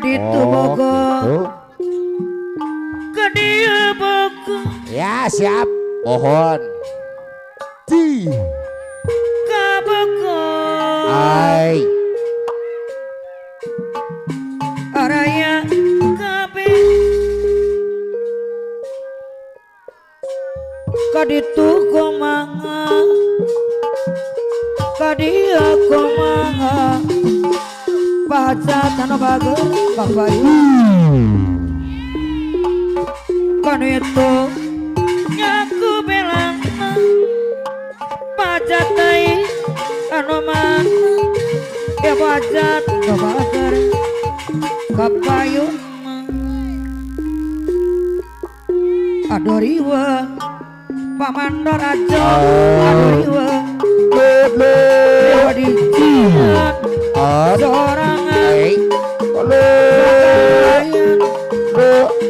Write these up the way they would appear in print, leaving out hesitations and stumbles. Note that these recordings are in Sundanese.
Kaditu bogo. Kadieu bogo. Ya siap. Mohon. Di. Kabogo. Ai. Araya kabeh. Kaditu kumaha. Kadieu kumaha. Pahajat anu bager kapayu. Kan itu nyaku belana. Pahajat deui anu mana. Ya pahajat anu bager kapayun. Aduh riweuh pamandor aja. Aduh riweuh riweuh dijieun sorangan.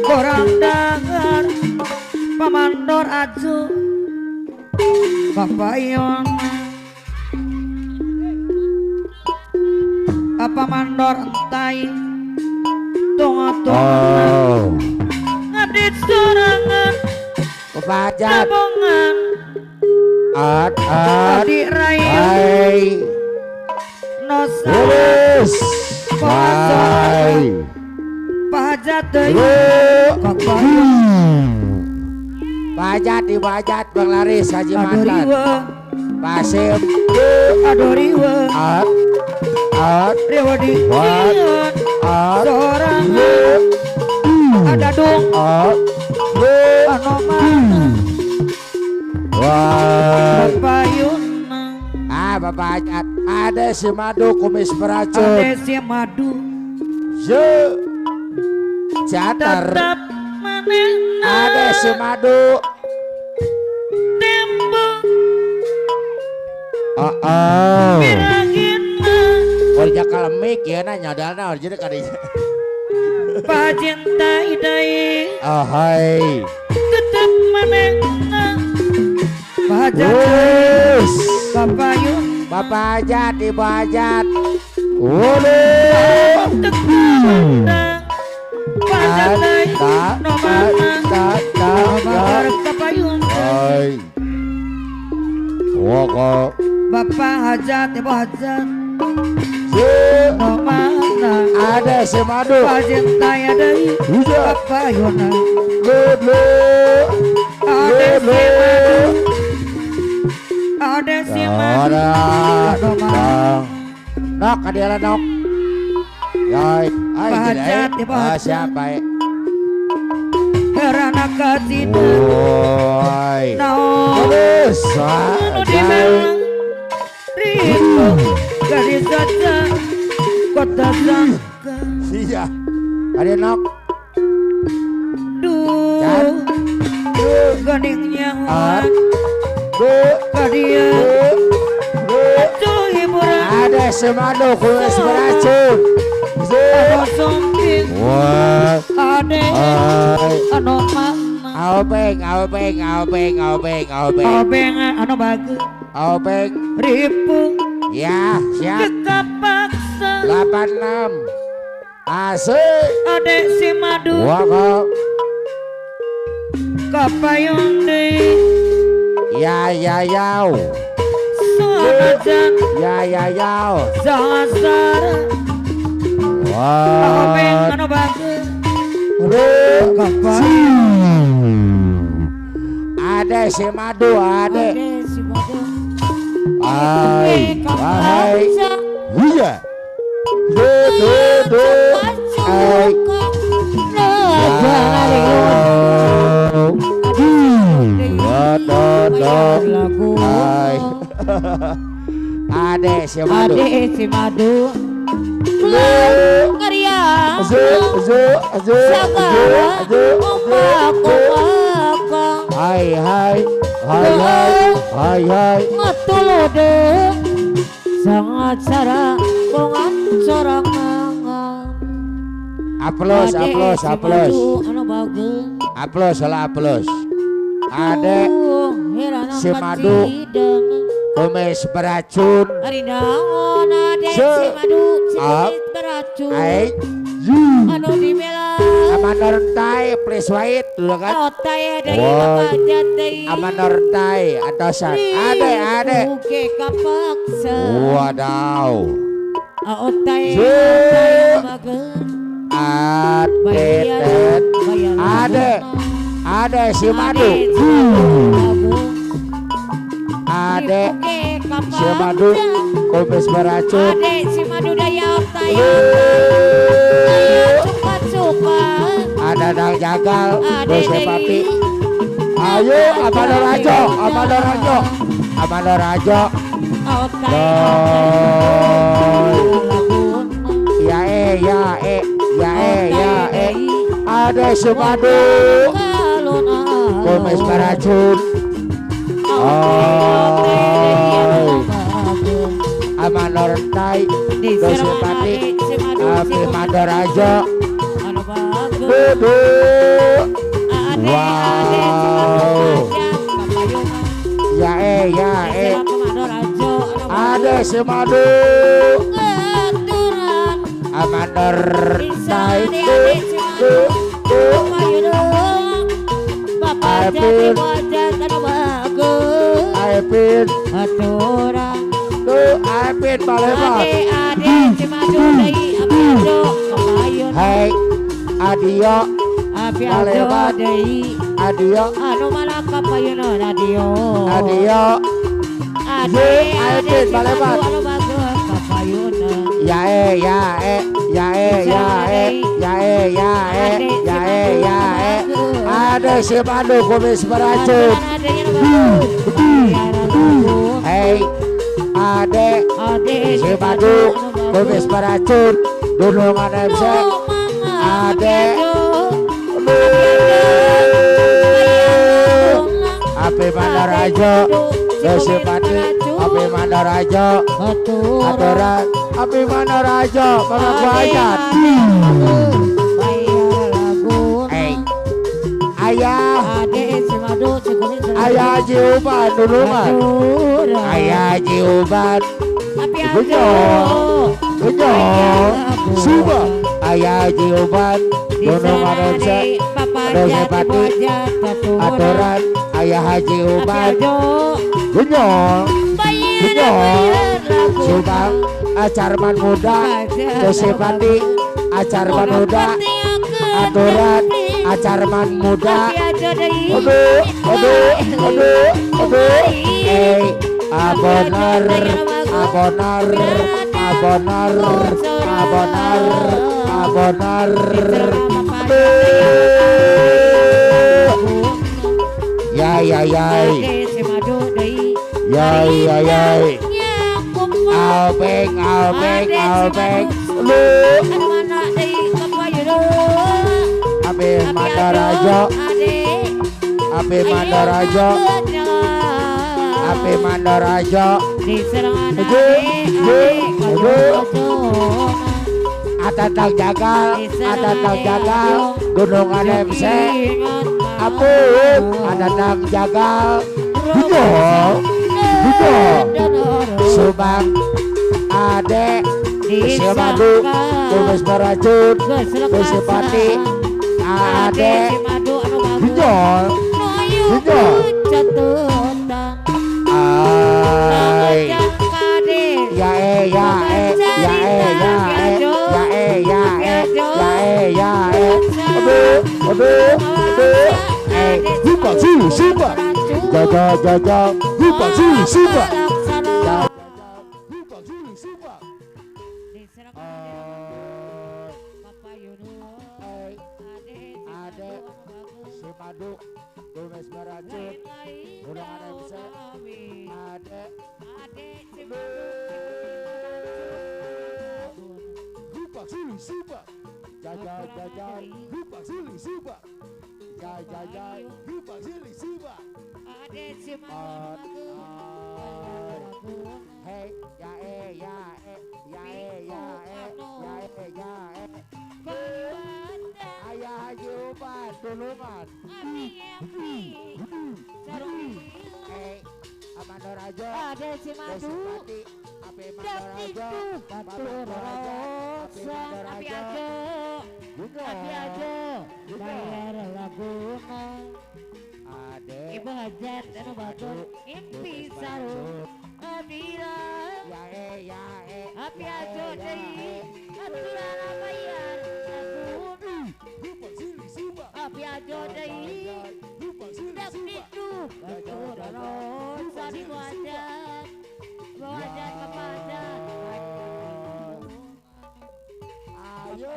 Korang dangar pamandor aja kapayon. Apa mandor entai tonga-tonga ngabdi sorangan pajat tabungan at at adi rayu nosa pai pajat deui kapayon. Pajat dibajat Bang Laris Haji Mantan Pasir aduh riweuh at at riweuh dijieun sorangan. Ada dong anu mana kapayunna. Ah Bapak Hajat ada si madu kumis beracun. Ada si madu je catar tetap manehna. Ada si madu tembong oh piragina. Kerja kalemik ya na nyadalna jadi kadinya. Pacinta idai ahai tetep manehna. Pajat kapayun. Bapak Hajat Ibu Hajat. Waduh pajat deui no mana bager kapayun. Hai woko Bapak Hajat Ibu Hajat no mana. Ada si madu pacinta deui kapayunna. Ada si madu. Ada si madu. Nok kadieu nok. Yoi, ai Pajat ibu hajat. Siapa ya? Herana kacida. Woi. Naon? Terus. Nu dibelang. Ribu gadis saja kota sangka. Iya. Kadieu nok. Duh. Ganingnya huan. Kadieu. Ada semadu kumis beracun. Anu sumping. Wah. Ade anu mana. Aobeng aobeng aobeng aobeng aobeng. Aobeng anu bagus. Aobeng. Ribu. Ya siap. Kepaksa. 86. Asik. Ade si madu. Wah. Kapayung deui. Ya ya ya. Ya ya ya. Sasara. Wah. Aobeng anu bagus. Ada si madu, ada. Ai, ai. Iya. Do do do. Ai. Do do do. Ai. Ade si madu. Ade si madu. Ngeriang. Hai hai hai hai hai hai. Ngetulude sangat cara bongan sorangan. Aplaus aplaus aplaus. Aplaus salah aplaus. Ade si madu kumis beracun. Ade si madu kumis beracun. Ai Anu dibela Amandor tai please wait dulu kan. Otai deui pajat deui. Amandor tai atosan. Ade ade. Oke kapaksa. Wadaw. Otai Ade ade ade si madu. Ade si madu kumis beracun. Ade si madu daya otai. Ada dang jagal Bose Papi. Ayo Amando Rajo, Amando Rajo, Amando Rajo. Ya e ya e ya e ya e. Ada si madu kumis beracun. Amando Tai Bose Pati Api Mando Rajo. Wow. Ya e ya e. Ada si madu. Amandor Tai. Aipin. Aipin. Tuh Aipin Palembang. Hai Adio Palembang. Adio anu malaka payunan Adio. Adio Aipin Palembang. Ya e ya e ya e ya e ya e ya e ya e ya e. Ada si madu kumis beracun. Hei ade si madu kumis beracun. Dunungan MC ade Api Mandarajo Dosi Pati Api Mandarajo Aturan Api Mandarajo Pengakuan. Ayah Ayah Jiuban Dunungan Ayah Jiuban Benyol Benyol Suba Ayah Jiuban Dunungan MC Dosi Pati Aturan Ayah Haji Uban Benyol Benyol Subang Acarman Muda Dosi Pati Acarman Muda Aturan Acarman Muda. Aduh aduh aduh aduh. Eh abonar abonar abonar abonar abonar. Ya ya ya ya ya ya. Albeng albeng albeng. Lu Api Mandarajo Api Mandarajo Api Mandarajo. Atatang jagal atatang jagal Gunungan MC Ampun atatang jagal Benyol Benyol Subang Ade Si madu kumis beracun Dosi Pati Ade Benyol Benyol Ay Ya e ya e ya e ya e ya e ya e ya e ya e. Aduh aduh aduh. Eh Suba suba jaga jaga Suba suba suba. Ade si madu kumis beracun Dunungan MC Ade Rupa suling suba jaga jaga Rupa suling suba jaga jaga Rupa suling suba Ade si madu. Hey ya e ya e ya e ya e ya e ya e. Ayah Haji Uban Dulungan. Eh Amando Rajo Ade si madu. Api Mandarajo Api Mandarajo Api Mandarajo. Abi aja bayar laguna Ade Ibu hajat anu batur impi saru Abira ya e ya e Abi aja deui aturan bayar laguna Abi aja deui dak itu aturan sari wajat wajat kepada ayo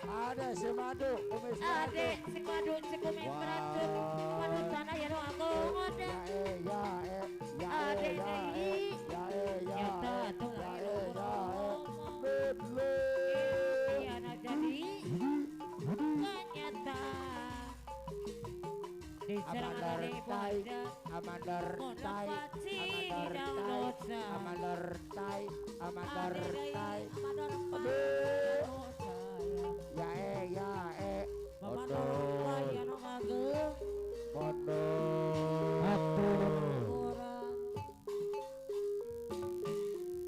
ada si madu kumis ade si madu si kumis beracun madu tanah ya aku ada ya ya ade ya ya ya ya ya ya ya jadi ternyata Amandor tai amandor tai amandor tai amandor tai amandor tai ya e ya e Amandor ya no mageung bodoh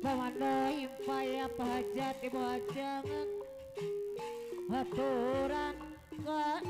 Pamando impaya pahajat ibu hajangan aturan ka